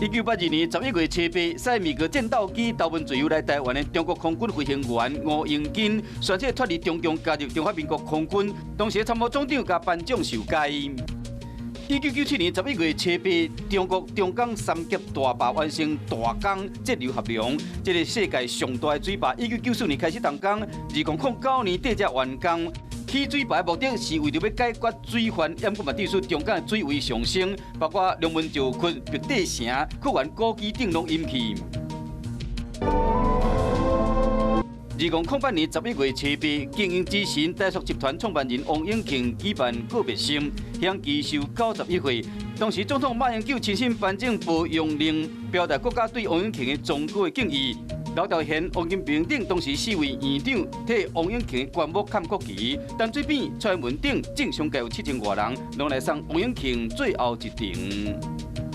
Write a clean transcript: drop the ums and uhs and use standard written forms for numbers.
1982年11月7日，駛米格戰鬥機投奔自由來台灣的中國空軍飛行員吳英金，宣誓脫離中共加入中華民國空軍，當時參謀總長共頒獎授階。1997年11月7日，中國長江三峽大壩完成大江截流合龍，這个世界上大的水壩，1994年開始動工，2009年底才完工。起水壩的目的是為著欲解決水患，毋過嘛致使長江的水位上升，包括龍門石窟、白帝城、屈原故居等攏淹去。2008年11月7日，經營之神台塑集團創辦人王永慶舉辦告別式，享耆壽91歲。當時總統馬英九親身頒贈褒揚令，表達國家對王永慶的崇高的敬意。劉兆玄、王金平等當時四位院長替王永慶棺木崁國旗，陳水扁、蔡英文等政商界有7000外人，攏來送王永慶最後一程。